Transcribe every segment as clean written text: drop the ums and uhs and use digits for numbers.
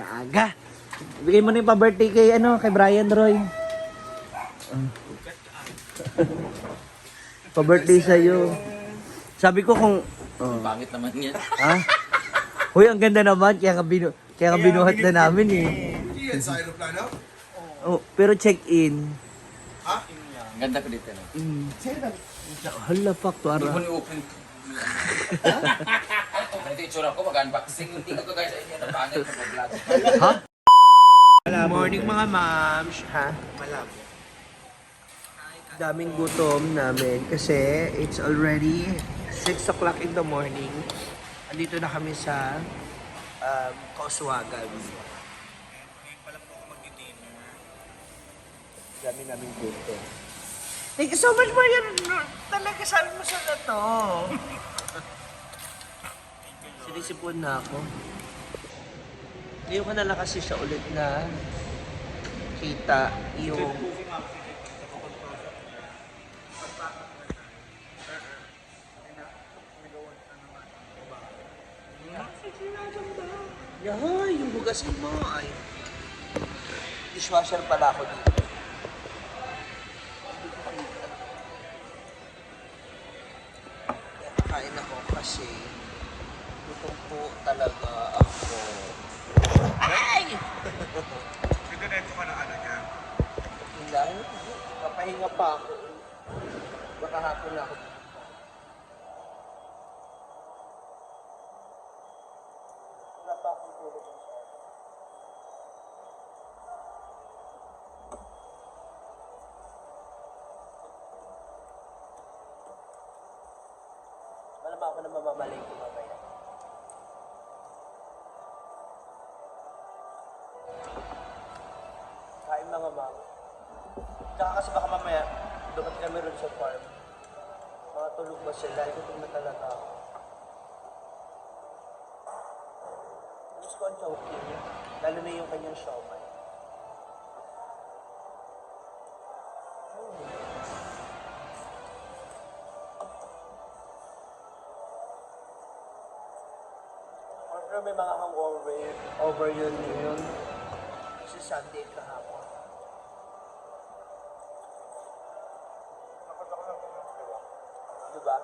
Aga. Ibigay mo na yung pa-birthday kay, ano, kay Brian Roy. Pa-birthday sa'yo. Sabi ko kung... Oh. Pangit naman yan. Ha? Uy, ang ganda naman. Kaya nga binuhat na namin eh. Hindi yan sa aeroplano? Oh, pero check-in. Ang ganda ko dito. No? Hala, fuck to Hindi ara. mo ni-open. Ganito yung itsura ko, mag-unboxing. Hindi ko guys, ayun yan, ang pangit sa vlog. Ha? Morning mga moms. Ha? Malabo. Daming gutom namin kasi it's already 6 o'clock in the morning. Andito na kami sa Kauswagan. Ngayon pa lang po ako mag-dinner. Dami namin gutom. Thank you so much, Marian. Talaga sabi mo sa na to. Sinisipon na ako. Ngayon ko na lang kasi siya ulit na kita yung... Yahay, yung hugasin mo ay dishwasher pala ako dito. Hindi ko kita. Kaya kakain ako kasi gutom po talaga ako. Ay! Nagdiretso ka na ano niya? Hindi. Papahinga pa ako. Baka hapon na ako. Wala pa akong tulog masyado. Malamang ako na mamamalengke mamaya. Kain mga ma'am. Tsaka kasi baka mamaya, dumating kami rin sa farm. Mga tulog ba sila? Gutom na talaga ako. Namiss ko ang chowking. Lalo na yung kanyang siomay. Or may mga hangover over yun yun. Kasi Sunday kahapon. Diba?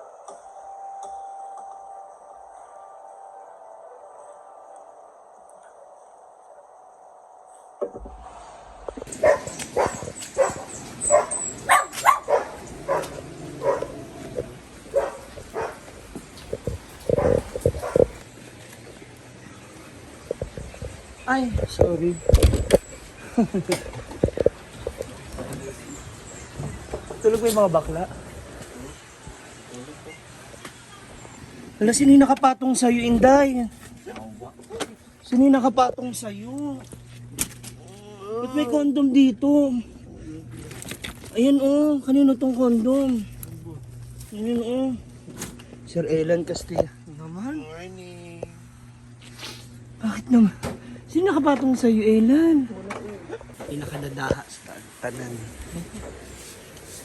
Ay, sorry. Tulog ba yung mga bakla? Wala, sino yung nakapatong sa'yo, Inday? Sino yung nakapatong sa'yo? Ba't may condom dito? Ayan oh, kanino tong condom? Ayan oh. Sir Elan Castilla. Naman. Morning. Bakit naman? Sino nakapatong sa'yo, Elan? Yung nakadadaha sa tanan.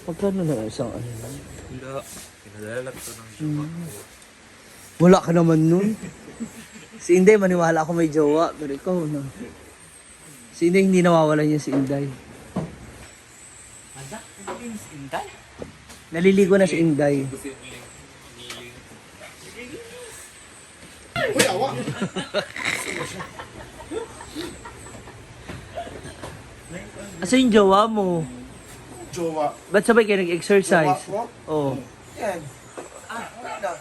Magkano na isang ano lang? Wala. Pinadala lang ito ng jowa ko. Wala ka naman nun. Si Inday, maniwala ako may jowa. Pero ikaw, no? Si Inday, hindi nawawala niya si Inday. Inday? Naliligo na si Inday. Uy, awa! Asa yung jowa mo? Jowa. Ba't sabay kayo nag-exercise? Jowa ko? Oo. Yan. Ah, wala na.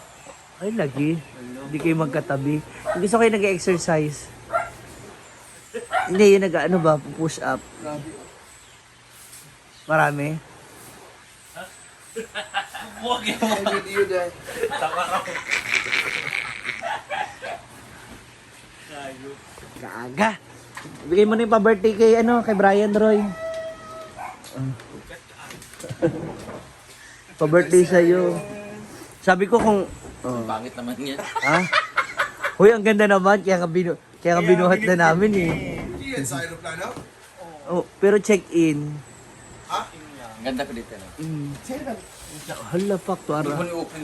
Ay, lagi. Hindi kayo magkatabi. Hindi gusto kayo nag-exercise. Hindi, yung nag-ano ba, push up. Grabe. Marami. Ay, video dahil. Gaga. Ibigay mo na yung pa-birthday kay, ano, kay Brian Roy. Pa-birthday sa'yo. Sabi ko kung... Oh. Pangit naman yan. Ha? Uy, ang ganda naman. Kaya nga binuhat na namin eh. Hindi yan sa aeroplano? Oh, pero check-in. Ha? Ang ganda ko dito. No? Hala, fuck to Hindi ara. mo ni-open.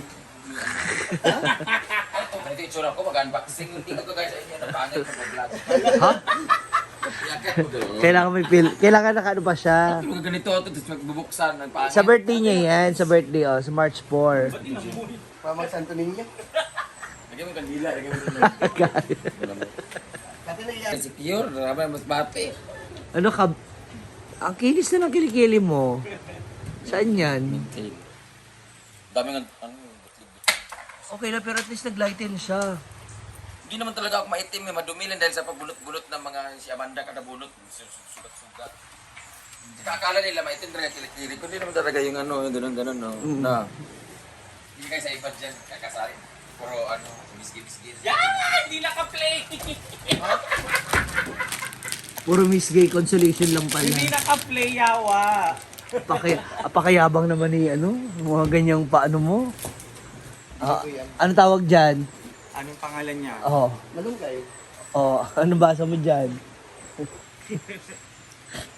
Ganito Ganito yung tsura ko, mag-unboxing. Hindi ko kagaya sa inyo na pangit na mag-vlog. Ha? Iakyat mo doon. Kailangan may feel. Kailangan nakaano pa siya. Mga ganito ito, tapos magbubuksan ng pangit. Sa birthday niya yan. Sa birthday, oh. Sa March 4. Pamag Santo Niño. Lagyan mo kandila, lagyan mo kandila. Dati na yan. Secure, naman mas bate. Ano ka? Ang kinis na ng kilikili mo. Saan yan? Dami ng, ano, butlig-butlig. Okay na, pero at least nag-lighten siya. Hindi naman talaga ako maitim, eh. Madumi lang dahil sa pagbunot-bunot ng mga si Amanda kada bunot, sugat-sugat. Saka akala nila maitim talaga kilikili. Kundi naman talaga yung ano, yung ganun-ganun, no? Na. Hindi kayo sa iba dyan, kakasari. Puro ano, miski-miski. Yeah! Hindi naka-play! Puro Miss Gay consolation lang pala. Hindi naka-play, yawa! Apakayabang naman ni ano, mga ganyang paano mo. Ah, ano tawag dyan? Anong pangalan niya? Oh, Malunggay. oh, ano basa mo dyan?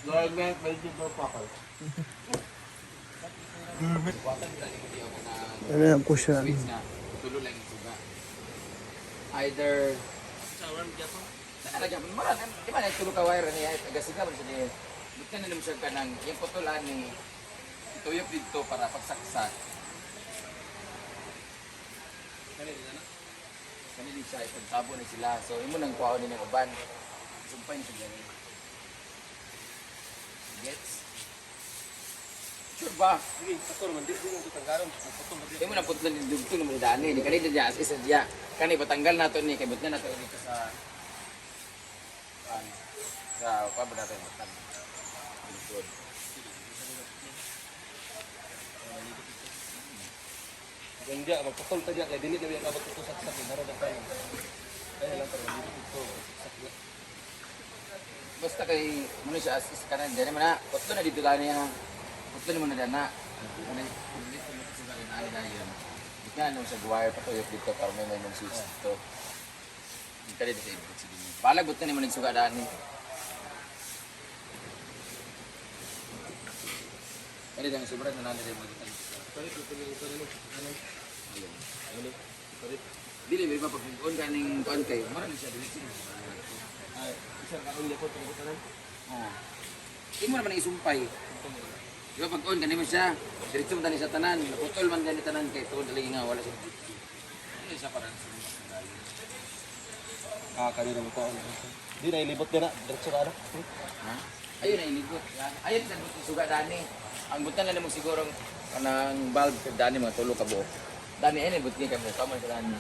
Garment, medyo pa ako. Ano lang ko siya. Switch na, tulo lang yung suga. Either... Talaga, di ba nagtulo ka wire niya, taga-siga man siya niya. Ba't ka naman siya kanang, yung putulan ni, tuyok dito para pagsaksak. Kanili siya, ipagsabo ni sila. So, imo nang kuha ni ng uban. Sumpay ni siya ganun. Gets? Sure ba? Imo nang putlan ni dugtong naman dani, ni kanina diya as isa diya. Kani patanggal nato ni kay butlan nato dito sa sa pa ba nato butlan. Likod. Ganja, magputol ta diya kay dili na biya kabot ito saksak eh, naro na tayo. Kaya lang pero dili ito saksak na. Basta kay muna siya as isa kanan dyan man na putlo na dito gani ha. Putlo na mo na dana. Kani dito mo sa gani na dayon. Butlan mo sa wire patuyok dito para may mong switch dito. Hindi ka dito sa input sige. Balag butlan ni mo nagsuga dani. Kani dang sobra na nani mo dito. Dili ba pag on kaning kuan kay mura ni siya dili siya. Ay, isa ka ulit ko tungkol tanan. Oo. Imo naman ang isumpay. Di ba pag on kani mo siya, diretso man tani sa tanan, naputol man gani tanan kay tuod lagi nga wala siya. Ano siya parang Ah, kanina mo ko. Di na ilibot din na, diretso ka na. Ha? Ayun na iligot. Yan. Ayun sa buti suga dani. Ang butan na nimo siguro kanang bulb kay dani mga tulo ka buok. Dani ay nabut kay mo kamo sa dani.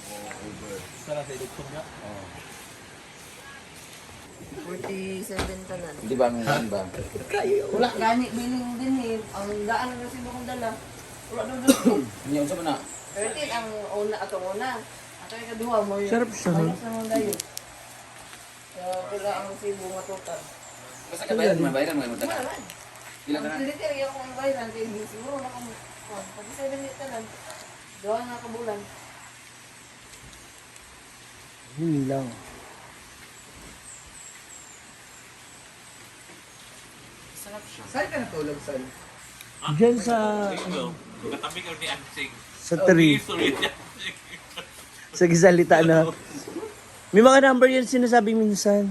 Oh, over. Sana sa ilugtong niya. Oh. 47 tanan. Di ba ang ano ba? Wala gani billing din eh. Ang daan na kasi akong dala. Wala daw doon. Niya unsa man na? 13 ang una atong una. Ato yung kaduha mo yun. Sarap siya, Minus naman dayo. Kaya pila ang Cebu nga total. Basta ka bayaran man, bayaran man mo tanan. Wala man. Dila Ang tanan. dili kaya akong bayaran kay hindi siguro na kung 47 ni tanan. Duha na ka bulan. Yun lang. Saan ka natulog, Sol? Diyan sa... Katabi ka ni Ansing. Sa tree. Sorry. Sa gisalita na. May mga number yun sinasabi minsan.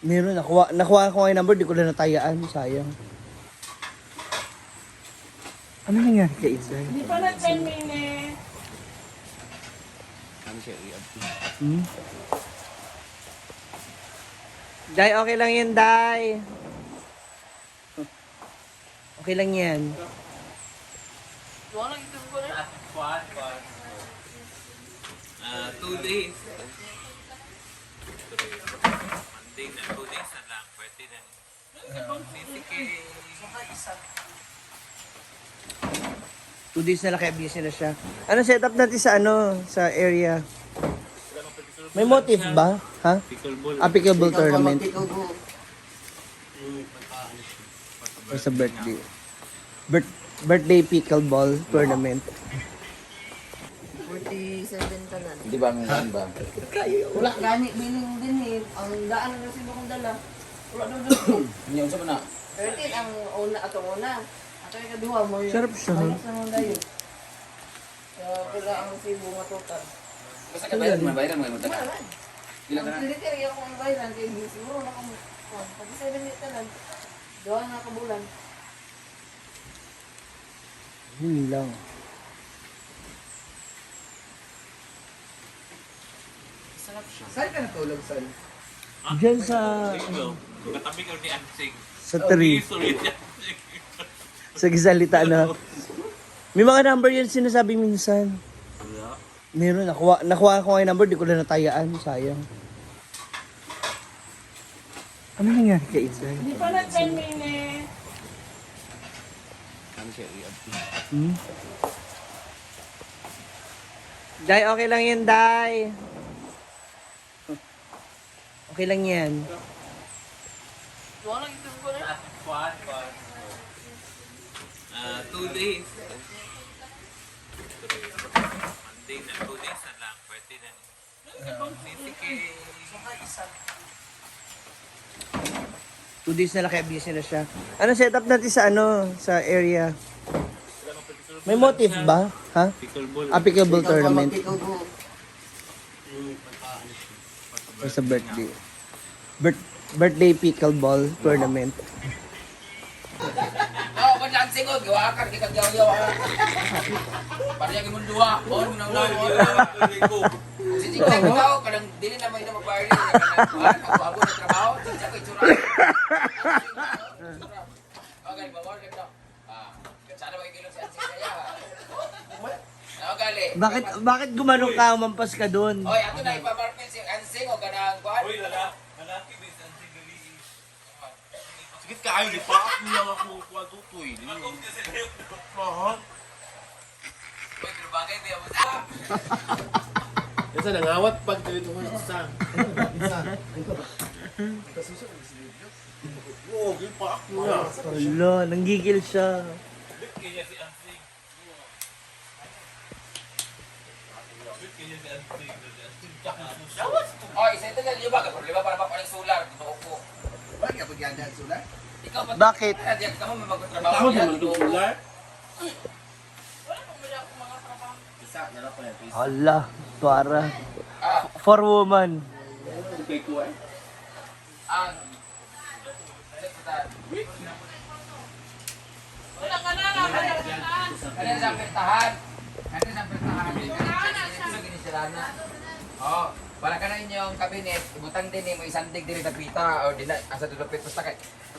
Meron, nakuha ko nga yung number, di ko lang natayaan. Sayang. Ano nangyari kay Inday? Hindi pa na 10 minutes. Day, okay lang yan, Day. Okay lang yan. Kwan, kwan. Ah, 2 days. Monday na, 2 days na lang. Pwede na. CCK. 2 days na lang kaya busy na siya. Ano setup natin sa ano, sa area? May motive ba? Ha? Pickleball. Ah, pickleball tournament. Pickleball. Or sa birthday. Birthday pickleball tournament. 47 tanan. Di ba ang ano ba? Wala gani billing din eh. Ang daan na kasi akong dala. Wala daw doon. Niya unsa man na? 13 ang una atong una. Ato yung kaduha mo yun. Sarap siya. Minus naman dayo. Pila ang resibo nga total. Basta ka bayaran mo, bayaran mo mo tanan. Pila Ang tanan. dili kay ako ang bayaran kay siguro na kamo. Pag 7 ni tanan. Duha na ka bulan. Yun lang. Saan ka natulog, Sol? Diyan sa Katabi ka ni Ansing. sa tree. Sorry ni Ansing. Sige, salita na. May mga number yan sinasabi minsan. Wala. Meron, nakuha ko nga yung number, di ko lang natayaan. Sayang. Ano nangyari kay Inday? Hindi pa na 10 minutes. Hmm? Day, okay lang yan, Day. Okay lang yan. Duha lang ito ko na. Kuan. 2 days. Monday na, 2 days na lang. Birthday na. Sige. 2 days na lang kaya busy na siya. Ano setup natin sa ano, sa area? May motive ba? Ha? Pickleball. Ah, pickleball tournament. Pickleball. Or sa birthday. Birthday pickleball tournament. Oh, kan Ansing oh, giwakan kay kagyaw-yaw. Para yung imong duha, on mo nang naon. Si Jiglag ikaw kanang dili na mo ina magbarley, kanang kuan, magbuhabon ng trabaho, sa ko itsura. Okay, bawal ka. Ah, sana makikilom si Ansing kaya. Ano gali? Bakit gumanong ka, umampas ka doon? Oy, ato na ipamarpil si Ansing o kanang kuan. Uy, lala. Lalaki din sa Ansing dali. Sige kaayo, di pa ako niya ako kuha tutoy. Magong niya sila yung Lahat. Uy, pero bagay ba mo? Kasi nangawat pag dito ko sa. Oo, di pa ako niya. Wala, nanggigil siya. Kaya si Ansing. Kaya si Ansing. Oy, isa ito na liyo ba? Problema para pa paling solar, ginoo ko. Bakit ka pagyandaan, Solar? Ikaw pa. Bakit? Diyan ka mo may magtrabaho. Ako naman tutular. Hala, tuara. For woman. Ang Wala ka na, wala ka na. Ano sa pertahan? Ano sa pertahan? Oh, para ka na inyong cabinet, ibutang din mo isandig diri dapita o dina asa dulupit basta kay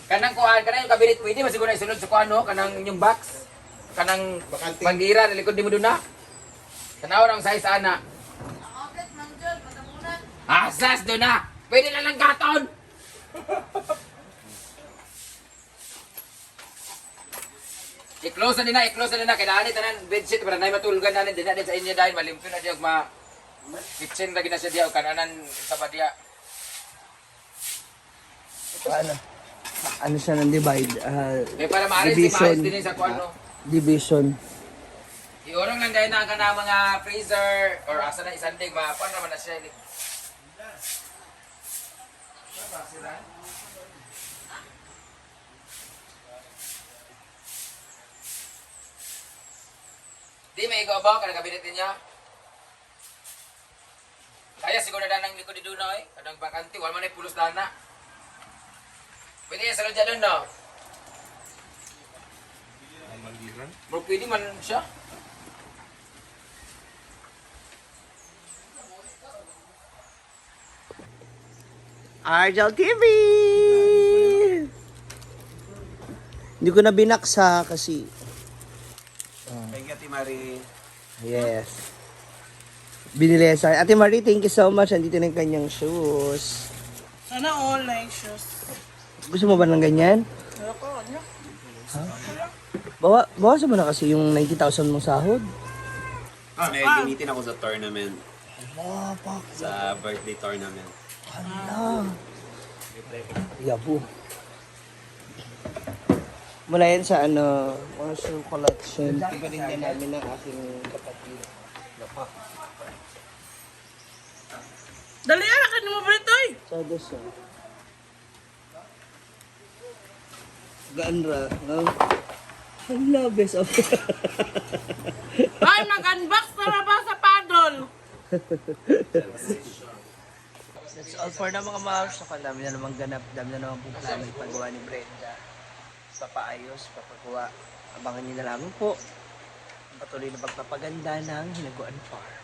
kanang kuan kanang yung cabinet pwede man siguro na isulod sa kuan no kanang inyong box kanang bandira na likod nimo duna. Tanaw ang size ana. Ang outlet man jud, patabunan. Asas duna. Pwede na lang gaton. I-close na nila, i-close na nila. Kailangan ni tanan bedsheet para na matulgan na din na din sa inyo dahil malimpyo na diya ma kitchen lagi na siya diya kananan sa ba diya. Ano? Ano siya ng divide? Ah, Eh para maaris si Division. maaris din sa kuan no. Division. Iurong lang dahil na ang kanang mga freezer or asa na isandig ma kuan naman na siya. Di may ikaw ba kanang kabinet niya? Kaya siguro na ng likod ni Dunoy, kanang bakante, wala man ay pulos dana. Pwede yan sa doon, no? Bro, pwede man siya. Argel TV! Hindi ko na binaksa kasi... Thank you, Ate Marie. Yes. Binili sa akin. Ate Marie, thank you so much. Andito na yung kanyang shoes. Sana all like shoes. Gusto mo ba ng ganyan? Ayoko, ano? Bawasan mo na kasi yung 90,000 mong sahod. May gamitin ako sa tournament. Sa birthday tournament. Hala. Yabo. Mula yan sa ano, mga shoe collection. Iba rin din namin ng aking kapatid. Napa. Dali ara ka mo ba ito? Sa dos, oh. Gaan ra, no? Hala, best of. Ay, mag-unbox na ba sa paddle? That's all for now, mga moms. So, dami na namang ganap, dami na namang pong plano ipagawa ni Brenda. Papaayos, papagawa. Abangan niyo na lamang po ang patuloy na pagpapaganda ng Hinaguan Farm.